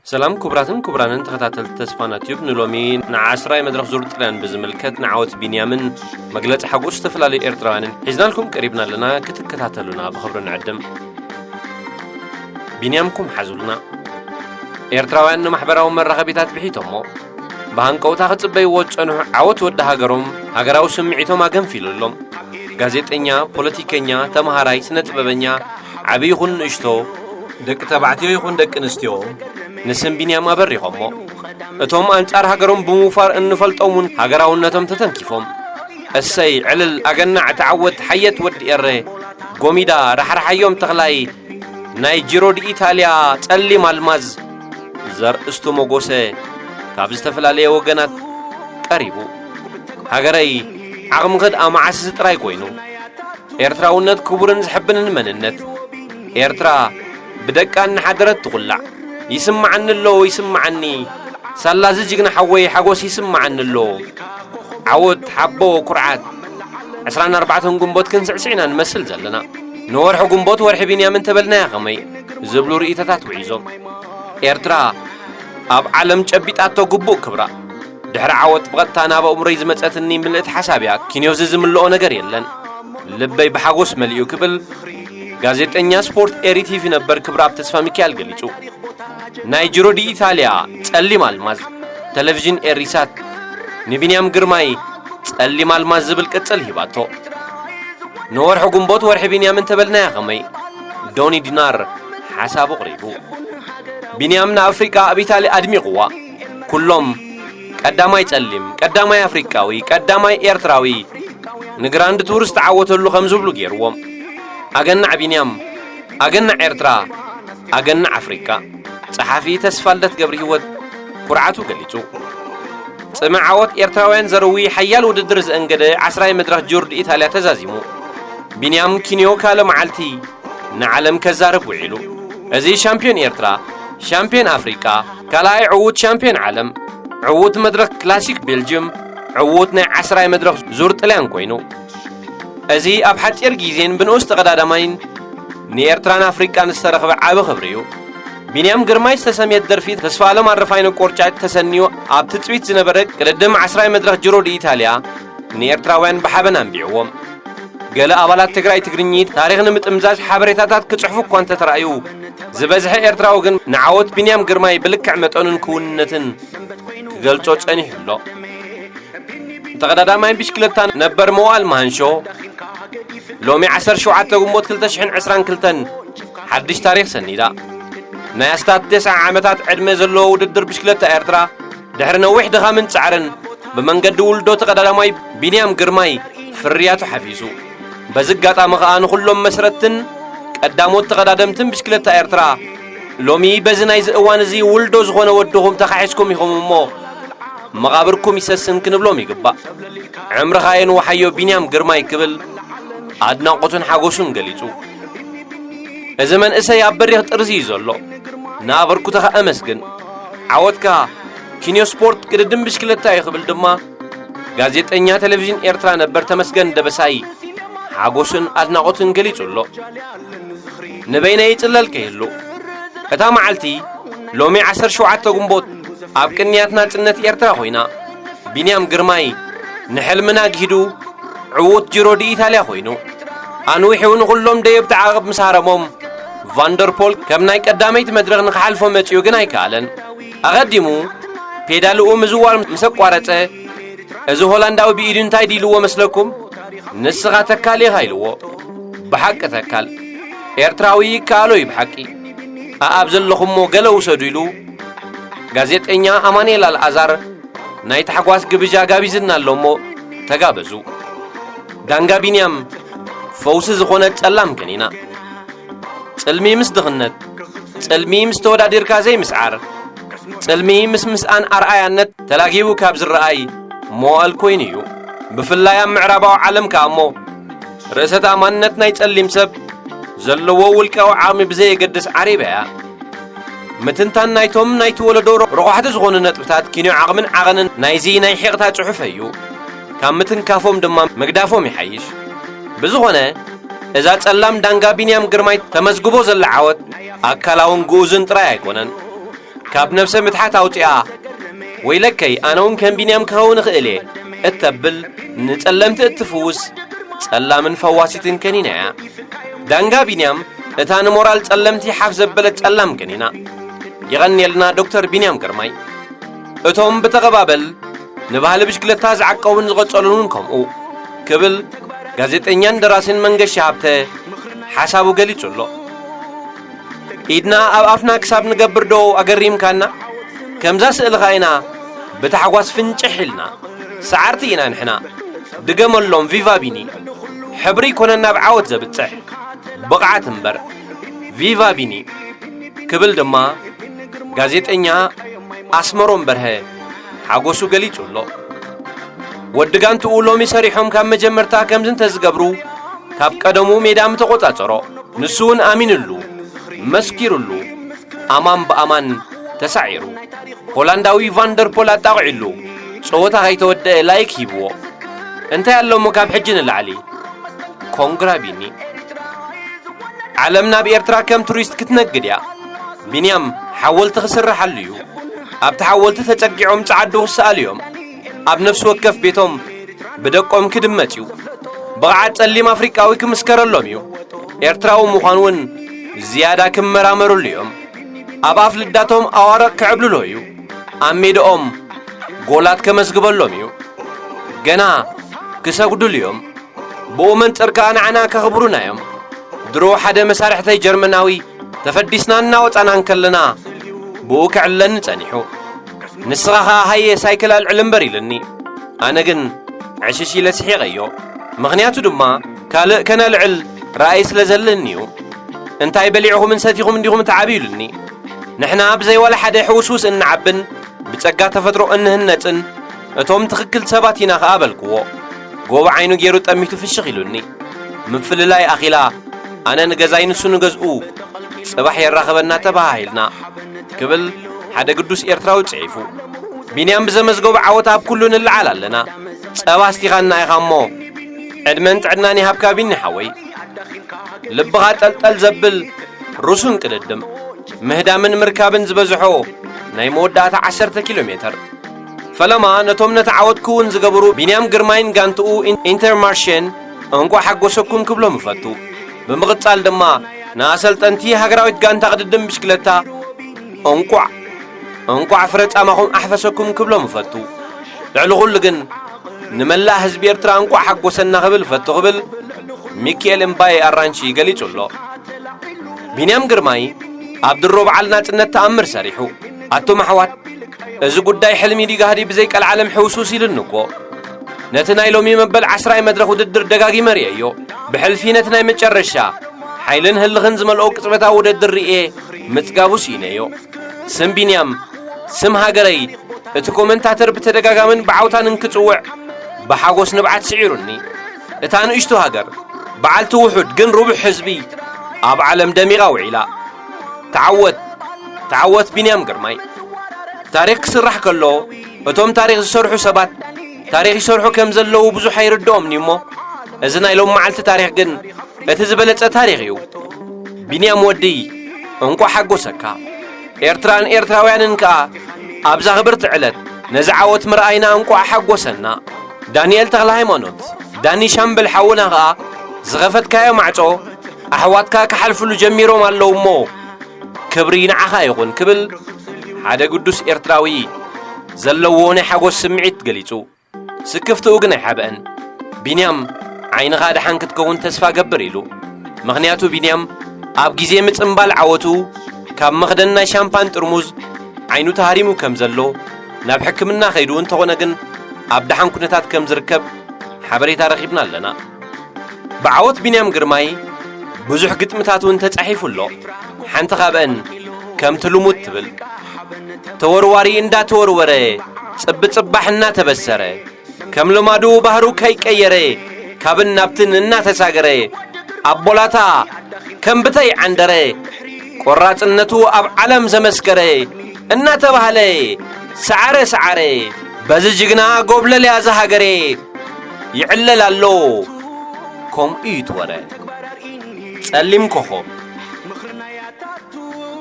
ሰላም ክቡራትን ክቡራንን ተኸታተልቲ ተስፋና ቲዩብ፣ ንሎሚ ንዓስራይ መድረኽ ዙር ጥልያን ብዝምልከት ንዓወት ቢንያምን መግለጺ ሓጎስ ዝተፈላለዩ ኤርትራውያንን ሒዝናልኩም ቀሪብና ኣለና። ክትከታተሉና ብኽብሪ ንዕድም። ቢንያምኩም ሓዙልና። ኤርትራውያን ንማሕበራዊ መራኸቢታት ብሒቶሞ ብሃንቀውታ ክጽበይዎ ዝጸንሑ ዓወት ወዲ ሃገሮም ሃገራዊ ስምዒቶም ኣገንፊሉሎም። ጋዜጠኛ፣ ፖለቲከኛ፣ ተምሃራይ፣ ስነ ጥበበኛ፣ ዓቢ ይኹን ንእሽቶ፣ ደቂ ተባዕትዮ ይኹን ደቂ ኣንስትዮ፣ ንስም ቢንያም ኣበሪኾሞ። እቶም ኣንጻር ሃገሮም ብምውፋር እንፈልጦም እውን ሃገራውነቶም ተተንኪፎም። እሰይ፣ ዕልል፣ ኣገናዕ፣ ተዓወት፣ ሓየት ወዲ ኤረ፣ ጎሚዳ፣ ራሕራሓዮም ተኽላይ፣ ናይ ጂሮ ዲ ኢታልያ ጸሊም ኣልማዝ ዘርእስቱ መጎሰ ካብ ዝተፈላለየ ወገናት ቀሪቡ። ሃገረይ፣ ዓቕምኺ ደኣ መዓስ እዚ ጥራይ ኮይኑ። ኤርትራውነት ክቡርን ዝሕብንን መንነት። ኤርትራ ብደቃ እናሓደረት ትኹላዕ። ይስምዓኒ ኣሎ፣ ይስምዓኒ። ሳላ እዚ ጅግና ሓወይ ሓጎስ ይስምዓኒ ኣሎ። ዓወት፣ ሓቦ፣ ኩርዓት። ዕስራን ኣርባዕተን ግንቦት ክንስዕስዕ ኢና ንመስል ዘለና። ንወርሒ ግንቦት ወርሒ ቢንያም እንተበልናያ ከመይ? ዝብሉ ርእይቶታት ውዒዞም። ኤርትራ ኣብ ዓለም ጨቢጣቶ ግቡእ ክብራ። ድሕሪ ዓወት ብቐጥታ ናብ ኣእምሮይ ዝመጸትኒ ምልእቲ ሓሳብ እያ። ኪንዮዚ ዝምልኦ ነገር የለን። ልበይ ብሓጎስ መሊኡ ክብል ጋዜጠኛ ስፖርት ኤሪ ቲቪ ነበር ክብረኣብ ተስፋ ሚካኤል ገሊጹ። ናይ ጅሮ ዲ ኢታልያ ጸሊም ኣልማዝ፣ ቴሌቪዥን ኤሪሳት ንቢንያም ግርማይ ጸሊም ኣልማዝ ዝብል ቅጽል ሂባቶ። ንወርሒ ግንቦት ወርሒ ቢንያም እንተበልናያ ከመይ? ዶኒ ዲናር ሓሳቡ ኣቕሪቡ። ቢንያም ንኣፍሪቃ ኣብ ኢታሊ ኣድሚቕዋ። ኩሎም ቀዳማይ ጸሊም፣ ቀዳማይ ኣፍሪቃዊ፣ ቀዳማይ ኤርትራዊ ንግራንድ ቱር ዝተዓወተሉ ከም ዝብሉ ገይርዎም። ኣገናዕ ቢንያም፣ ኣገናዕ ኤርትራ፣ ኣገናዕ ኣፍሪቃ። ጸሓፊ ተስፋልደት ገብረሂወት ኩርዓቱ ገሊጹ። ጽምእ ዓወት ኤርትራውያን ዘርዊ ሓያል ውድድር ዘእንገደ ዓስራይ መድረኽ ጁር ዲ ኢታልያ ተዛዚሙ። ቢንያም ኪንዮ ካልእ መዓልቲ ንዓለም ከዛርብ ውዒሉ። እዚ ሻምፒዮን ኤርትራ፣ ሻምፒዮን ኣፍሪቃ፣ ካልኣይ ዕዉት ሻምፒዮን ዓለም፣ ዕዉት መድረኽ ክላሲክ ቤልጅየም፣ ዕዉት ናይ ዓስራይ መድረኽ ዙር ጥልያን ኮይኑ። እዚ ኣብ ሓጺር ግዜን ብንኡስ ተቐዳዳማይን ንኤርትራን ኣፍሪቃን ዝተረኽበ ዓቢ ክብሪ እዩ። ቢንያም ግርማይ ዝተሰምየት ደርፊ ተስፋ ኣለም ኣረፋይነ ቆርጫጭ ተሰንዩ ኣብ ትጽቢት ዝነበረ ቅድድም ዓስራይ መድረኽ ጅሮ ዲ ኢታልያ ንኤርትራውያን ብሓበን ኣንቢዕዎም። ገለ ኣባላት ትግራይ ትግርኚ ታሪኽ ንምጥምዛዝ ሓበሬታታት ክጽሕፉ እኳ እንተተራእዩ፣ ዝበዝሐ ኤርትራዊ ግን ንዓወት ቢንያም ግርማይ ብልክዕ መጠኑን ክውንነትን ክገልጾ ጸኒሑ ኣሎ። ተቐዳዳማይ ብሽክለታ ነበር መዋል መሃንሾ ሎሚ ዓሰርተ ሸውዓተ ግንቦት ክልተ ሽሕን ዕስራን ክልተን ሓድሽ ታሪኽ ሰኒዳ። ናይ ኣስታት ተስዓ ዓመታት ዕድመ ዘለዎ ውድድር ብሽክለታ ኤርትራ ድሕሪ ነዊሕ ድኻምን ጻዕርን ብመንገዲ ውልዶ ተቐዳዳማይ ቢንያም ግርማይ ፍርያቱ ሓፊሱ። በዚ ኣጋጣሚ ከኣ ንኹሎም መስረትትን ቀዳሞት ተቐዳደምትን ብሽክለታ ኤርትራ ሎሚ በዚ ናይዚ እዋን እዚ ውልዶ ዝኾነ ወድኹም ተኻሒስኩም ኢኹም እሞ መቓብርኩም ይሰስን ክንብሎም ይግባእ። ዕምርኻ የንውሓዮ ቢንያም ግርማይ ክብል ኣድናቖቱን ሓጎሱን ገሊጹ። እዚ መንእሰይ ኣብ በሪኽ ጥርዚ እዩ ዘሎ። ንኣበርክቶኻ ኣመስግን። ዓወትካ ኪንዮ ስፖርት ቅድድም ብሽክለታ እዩ ክብል ድማ ጋዜጠኛ ቴሌቪዥን ኤርትራ ነበር ተመስገን ደበሳይ ሓጎሱን ኣድናቖቱን ገሊጹ ኣሎ። ንበይነይ ይጽለል ከይህሉ። እታ መዓልቲ ሎሚ ዓሰርተ ሸውዓተ ግንቦት ኣብ ቅንያት ናጽነት ኤርትራ ኮይና፣ ቢንያም ግርማይ ንሕልምና ግሂዱ ዕዉት ጂሮ ዲ ኢታልያ ኮይኑ፣ ኣንዊሑ ንኹሎም ደየብቲ ዓቐብ ምስ ሃረሞም፣ ቫንደርፖል ከም ናይ ቀዳመይቲ መድረኽ ንኽሓልፎ መጺኡ ግን ኣይከኣለን። ኣቐዲሙ ፔዳልኡ ምዝዋር ምስ ኣቋረጸ፣ እዚ ሆላንዳዊ ብኢዱ እንታይ ድኢልዎ መስለኩም? ንስኻ ተካል ኢኻ ኢልዎ። ብሓቂ ተካል። ኤርትራዊ ይከኣሎ እዩ ብሓቂ። ኣኣብ ዘለኹሞ ገለ ውሰዱ ኢሉ ጋዜጠኛ ኣማኑኤል ኣልኣዛር ናይ ታሕጓስ ግብዣ ጋቢዝና ኣሎ እሞ ተጋበዙ። ዳንጋ ቢንያም ፈውሲ ዝኾነት ጸላም ከኒና። ጽልሚ ምስ ድኽነት፣ ጽልሚ ምስ ተወዳዲርካ ዘይምስዓር፣ ጽልሚ ምስ ምስኣን ኣርኣያነት ተላጊቡ ካብ ዝረኣይ መዋእል ኮይኑ እዩ። ብፍላይ ኣብ ምዕራባዊ ዓለም ከኣ እሞ ርእሰ ተኣማንነት ናይ ጸሊም ሰብ ዘለዎ ውልቃዊ ዓቕሚ ብዘየገድስ ዓሪባ እያ። ምትንታን ናይቶም ናይቲ ወለዶ ሮ-፣ ረቋሕቲ ዝኾኑ ነጥብታት ኪንዮ ዓቕምን ዓቐንን ናይዚ ናይ ሒቕታ ጽሑፈ እዩ። ካብ ምትንካፎም ድማ ምግዳፎም ይሓይሽ። ብዝኾነ፣ እዛ ጸላም ዳንጋ ቢንያም ግርማይ ተመዝግቦ ዘላ ዓወት ኣካላውን ግኡዝን ጥራይ ኣይኮነን። ካብ ነብሰ ምትሓት ኣውጺኣ፣ "ወይለከይ፣ ኣነ እውን ከም ቢንያም ክኸውን እኽእል እየ" እተብል፣ ንጸለምቲ እትፍውስ ጸላምን ፈዋሲትን ከኒና እያ። ዳንጋ ቢንያም፣ እታ ንሞራል ጸለምቲ ሓፍ ዘበለት ጸላም ከኒና። የቐንየልና ዶክተር ቢንያም ግርማይ። እቶም ብተቐባበል ንባህሊ ብሽክለታ ዝዓቀቡን ዝቐጸሉን እውን ከምኡ፣ ክብል ጋዜጠኛን ደራሲን መንገሻ ሃብተ ሓሳቡ ገሊጹ ኣሎ። ኢድና ኣብ ኣፍና ክሳብ ንገብር ዶ ኣገሪምካና? ከምዛ ስእልኻ ኢና ብታሕጓስ ፍንጭሕ ኢልና። ሰዓርቲ ኢና ንሕና። ድገመሎም፣ ቪቫ ቢኒ። ሕብሪ ይኮነና ብዓወት ዘብጽሕ፣ ብቕዓት እምበር። ቪቫ ቢኒ። ክብል ድማ ጋዜጠኛ ኣስመሮም በርሀ ሓጎሱ ገሊጹ ኣሎ። ወዲ ጋንትኡ ሎሚ ሰሪሖም ካብ መጀመርታ ከምዚ እንተዝገብሩ፣ ካብ ቀደሙ ሜዳ ምተቖጻጸሮ። ንሱ እውን ኣሚንሉ፣ መስኪሩሉ፣ ኣማን ብኣማን ተሳዒሩ። ሆላንዳዊ ቫንደርፖል ኣጣቕዒሉ፣ ጸወታ ከይተወደአ ላይክ ሂብዎ። እንታይ ኣሎ እሞ ካብ ሕጂ ንላዕሊ? ኮንግራ ቢኒ። ዓለም ናብ ኤርትራ ከም ቱሪስት ክትነግድ እያ። ቢንያም ሓወልቲ ክስርሓሉ እዩ። ኣብቲ ሓወልቲ ተጸጊዖም ጸዓዱ ክሰኣሉ እዮም። ኣብ ነፍሲ ወከፍ ቤቶም ብደቆም ክድመጽ እዩ። ብቕዓት ጸሊም ኣፍሪቃዊ ክምስከረሎም እዩ። ኤርትራዊ ምዃን እውን ዝያዳ ክመራመሩሉ እዮም። ኣብ ኣፍ ልዳቶም ኣዋርቕ ክዕብልሎ እዩ። ኣብ ሜዳኦም ጎላት ከመዝግበሎም እዩ። ገና ክሰግዱሉ እዮም። ብኡ መንጽር ከኣ ንዓና ከኽብሩና እዮም። ድሮ ሓደ መሳርሕተይ ጀርመናዊ ተፈዲስና እናወጻና እንከለና ብኡ ክዕለኒ ጸኒሑ። ንስኻ ኸኣ ሃየ ሳይክል ኣልዕል እምበር ኢሉኒ። ኣነ ግን ዕሽሽ ኢለ ስሒቐዮ። ምኽንያቱ ድማ ካልእ ከነልዕል ራእይ ስለ ዘለኒ እዩ። እንታይ በሊዕኹምን ሰቲኹም እንዲኹም ትዓብዩ ኢሉኒ። ንሕና ብዘይ ዋላ ሓደ ሕውስውስ እንዓብን ብጸጋ ተፈጥሮ እንህነጽን እቶም ትኽክል ሰባት ኢና ኸኣ በልክዎ። ጎቦ ዓይኑ ገይሩ ጠሚቱ ፍሽኽ ኢሉኒ። ምፍልላይ ኣኺላ፣ ኣነ ንገዛይ ንሱ ንገዝኡ፣ ጽባሕ የራኽበና ተበሃሂልና ክብል ሓደ ግዱስ ኤርትራዊ ጽሒፉ። ቢንያም ብዘመዝገቦ ዓወት ኣብ ኩሉ ንለዓል ኣለና። ጸባ ኣስቲኻና ኢኻ እሞ ዕድመን ጥዕናን ይሃብካ ቢኒ ሓወይ። ልብኻ ጠልጠል ዘብል ሩሱን ቅድድም፣ ምህዳምን ምርካብን ዝበዝሖ ናይ መወዳእታ ዓሰርተ ኪሎ ሜተር። ፈለማ ነቶም ነቲ ዓወት ክውን ዝገበሩ ቢንያም ግርማይን ጋንትኡ ኢን-፣ ኢንተርማርሼን እንቋዕ ሓጎሰኩም ክብሎም እፈቱ። ብምቕጻል ድማ ንኣሰልጠንቲ ሃገራዊት ጋንታ ቅድድም ብሽክለታ እንቋዕ፣ እንቋዕ ፍረ ጻማኹም ኣሕፈሰኩም ክብሎም እፈቱ። ልዕሊ ኩሉ ግን ንመላእ ህዝቢ ኤርትራ እንቋዕ ሓጎሰና ክብል እፈቱ ክብል ሚኪኤል እምባየ ኣራንቺ ገሊጹ ኣሎ። ቢንያም ግርማይ ኣብ ድሮ በዓል ናጽነት ተኣምር ሰሪሑ። ኣቱም ኣሕዋት፣ እዚ ጉዳይ ሕልሚ ድዩ ጋህዲ ብዘይ ቀልዓለም ሕውሱስ ኢሉኒ እኮ። ነቲ ናይ ሎሚ መበል ዓስራይ መድረኽ ውድድር ደጋጊመ ርእየዮ። ብሕልፊ ነቲ ናይ መጨረሻ ሓይልን ህልኽን ዝመልኦ ቅጽበታዊ ውድድር ርእየ ምጽጋቡ ስኢነዮ። ስም ቢንያም፣ ስም ሃገረይ፣ እቲ ኮመንታተር ብተደጋጋምን ብዓውታን እንክጽውዕ ብሓጎስ ንብዓት ስዒሩኒ። እታ ንእሽቶ ሃገር፣ በዓልቲ ውሑድ ግን ርቡሕ ህዝቢ ኣብ ዓለም ደሚቓ ውዒላ። ተዓወት፣ ተዓወት ቢንያም ግርማይ። ታሪኽ ክስራሕ ከሎ፣ እቶም ታሪኽ ዝሰርሑ ሰባት ታሪኽ ይሰርሑ ከም ዘለዉ ብዙሕ ኣይርድኦምን'ዩ እሞ፣ እዚ ናይ ሎም መዓልቲ ታሪኽ ግን እቲ ዝበለጸ ታሪኽ እዩ። ቢንያም ወድይ፣ እንቋዕ ሓጎሰካ። ኤርትራን ኤርትራውያንን ከኣ ኣብዛ ክብርቲ ዕለት ነዚ ዓወት ምርኣይና እንቋዕ ሓጎሰና። ዳንኤል ተኽለ ሃይማኖት፣ ዳኒ ሻምበል ሓውና ከኣ ዝኸፈትካዮ ማዕጾ ኣሕዋትካ ክሓልፍሉ ጀሚሮም ኣለዉ እሞ፣ ክብሪ ንዓኻ ይኹን ክብል ሓደ ግዱስ ኤርትራዊ ዘለዎ ናይ ሓጎስ ስምዒት ገሊጹ። ስክፍትኡ ግን ኣይሓብአን። ቢንያም፣ ዓይንኻ ደሓን ክትከውን ተስፋ ገብር ኢሉ። ምኽንያቱ ቢንያም ኣብ ግዜ ምጽምባል ዓወቱ ካብ መኽደን ናይ ሻምፓን ጥርሙዝ ዓይኑ ተሃሪሙ ከም ዘሎ፣ ናብ ሕክምና ከይዱ እንተኾነ ግን ኣብ ደሓን ኩነታት ከም ዝርከብ ሓበሬታ ረኺብና ኣለና። ብዓወት ቢንያም ግርማይ ብዙሕ ግጥምታት እውን ተጻሒፉ ኣሎ። ሓንቲ ካብአን ከምቲ ልሙድ ትብል፣ ተወርዋሪ እንዳተወርወረ፣ ጽቢ ጽባሕ እናተበሰረ፣ ከም ልማዱ ባህሩ ከይቀየረ፣ ካብን ናብትን እናተሳገረ፣ ኣቦላታ ከም ብተይ ዓንደረ፣ ቆራጽነቱ ኣብ ዓለም ዘመስከረ እናተባህለ፣ ሰዓረ ሰዓረ፣ በዚ ጅግና ጎብለል ያዘ ሃገሬ ይዕለል ኣሎ። ከምኡ እዩ እቲ ወረ። ጸሊም ኮኾብ።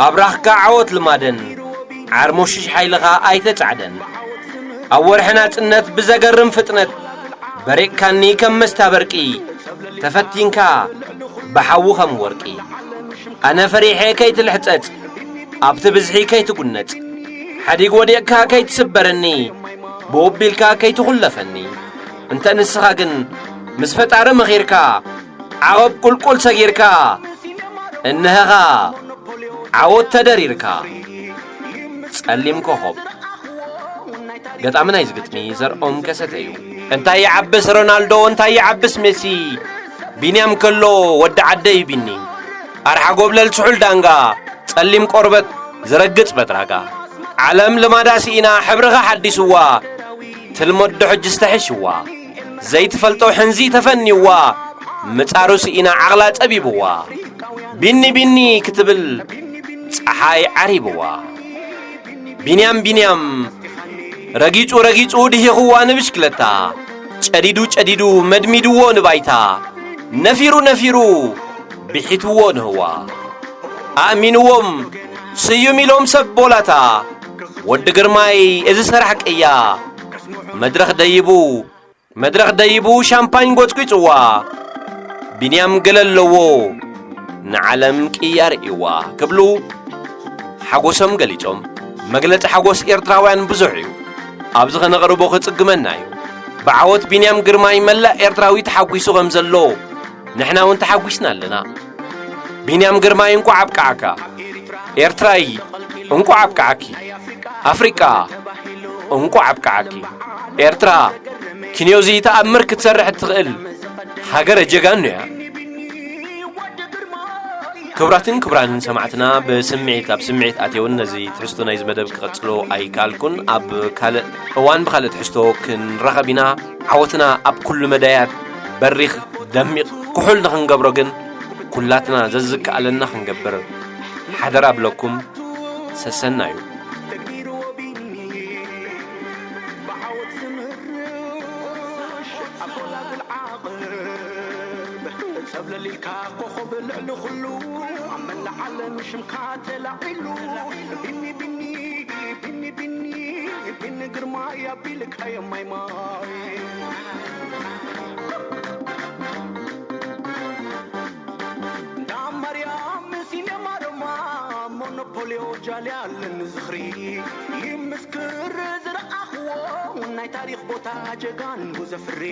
ኣብራኽካ ዓወት ልማደን፣ ዓርሞሽሽ ሓይልኻ ኣይተጻዕደን። ኣብ ወርሒ ናጽነት ብዘገርም ፍጥነት በሪቕካኒ ከም መስታ በርቂ፣ ተፈቲንካ ብሓዊ ከም ወርቂ። ኣነ ፈሪሐ ከይትልሕጸጽ፣ ኣብቲ ብዝሒ ከይትጉነጽ፣ ሓዲግ ወዲቕካ ከይትስበረኒ፣ ብኡቢልካ ከይትኹለፈኒ። እንተ ንስኻ ግን ምስ ፈጣሪ መኺርካ፣ ዓቐብ ቁልቁል ሰጊርካ፣ እንሀኻ ዓወት ተደሪርካ። ጸሊም ኮኾብ። ገጣሚ ናይዚ ግጥሚ ዘርኦም ከሰተ እዩ። እንታይ ይዓብስ ሮናልዶ፣ እንታይ ይዓብስ ሜሲ፣ ቢንያም ከሎ ወዲ ዓደይ ቢኒ። ኣርሓ ጎብለል ስሑል ዳንጋ፣ ጸሊም ቆርበት ዝረግጽ በትራጋ። ዓለም ልማዳ ስኢና ሕብርኻ ሓዲስዋ፣ ትልመዶ ሕጅስ ተሕሽዋ። ዘይትፈልጦ ሕንዚ ተፈኒዋ፣ ምጻሩ ስኢና ዓቕላ ጸቢብዋ። ቢኒ ቢኒ ክትብል ጸሓይ ዓሪብዋ። ቢንያም ቢንያም ረጊጹ ረጊጹ ድሂኽዋ ንብሽክለታ፣ ጨዲዱ ጨዲዱ መድሚድዎ ንባይታ። ነፊሩ ነፊሩ ብሒትዎ ንህዋ። ኣእሚንዎም ስዩም ኢሎም ሰብ ቦላታ። ወዲ ግርማይ እዚ ሰራሕ ቅያ፣ መድረኽ ደይቡ መድረኽ ደይቡ ሻምፓኝ ጎጽጒጽዋ። ቢንያም ገለ ኣለዎ ንዓለም ቅያ ርእይዋ ክብሉ ሓጎሶም ገሊጾም። መግለጺ ሓጎስ ኤርትራውያን ብዙሕ እዩ። ኣብዚ ከነቕርቦ ክጽግመና እዩ። ብዓወት ቢንያም ግርማይ መላእ ኤርትራዊ ተሓጒሱ ከም ዘሎ ንሕና እውን ተሓጒስና ኣለና። ቢንያም ግርማይ እንቋዕ ኣብቅዓካ። ኤርትራይ እንቋዕ ኣብቅዓኪ። ኣፍሪቃ እንቋዕ ኣብቅዓኪ። ኤርትራ ክንዮዚ ተኣምር ክትሰርሕ እትኽእል ሃገረ ጀጋኑ እያ። ክቡራትን ክቡራንን ሰማዕትና፣ ብስምዒት ኣብ ስምዒት ኣትየውን ነዚ ትሕዝቶ ናይዚ መደብ ክቐጽሎ ኣይከኣልኩን። ኣብ ካልእ እዋን ብኻልእ ትሕዝቶ ክንራኸብ ኢና። ዓወትና ኣብ ኩሉ መዳያት በሪኽ ደሚቕ ክሑል ንኽንገብሮ ግን ኩላትና ዘዝከኣለና ክንገብር ሓደራ ብለኩም። ሰሰናዩ። ጸብለል ኢልካ ኮኸብ ልዕሊ ኩሉ ኣብ መላእ ዓለም ሽምካ ተላዒሉ። ቢኒ ቢኒ ቢኒ ቢኒ ቢኒ ግርማይ ኣቢልካዮ ማይ ማይ። እንዳ ማርያም ሲኔማ ሮማ ሞኖፖልዮ ጃልያ ኣለኒ ዝኽሪ ይምስክር ዝረኣኽዎ ናይ ታሪኽ ቦታ ጀጋኑ ዘፍሪ።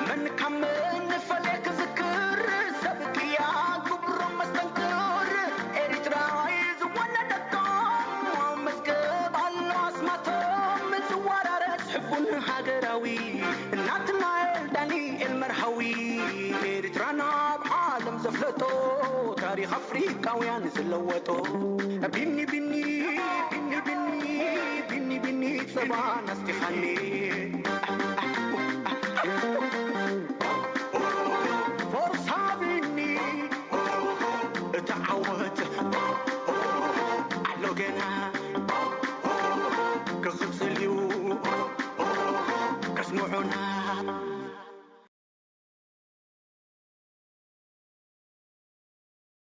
መን ካብ መን ንፈልየ ክዝክር ሰብ ቅያ ግብሮም መስተንክር ኤሪትራይ ዝወለደቶም መዝገብ ኣሎ ኣስማቶም ዝወራረስ ሕቡን ሃገራዊ ናትናኤል ዳንኤል መርሃዊ ኤሪትራና ኣብ ዓለም ዘፍለጦ ታሪኽ ኣፍሪቃውያን ዝለወጦ ቢኒ ቢኒ ቢኒ ቢኒ ቢኒ ቢኒ ጸባን ኣስቲኻኒ።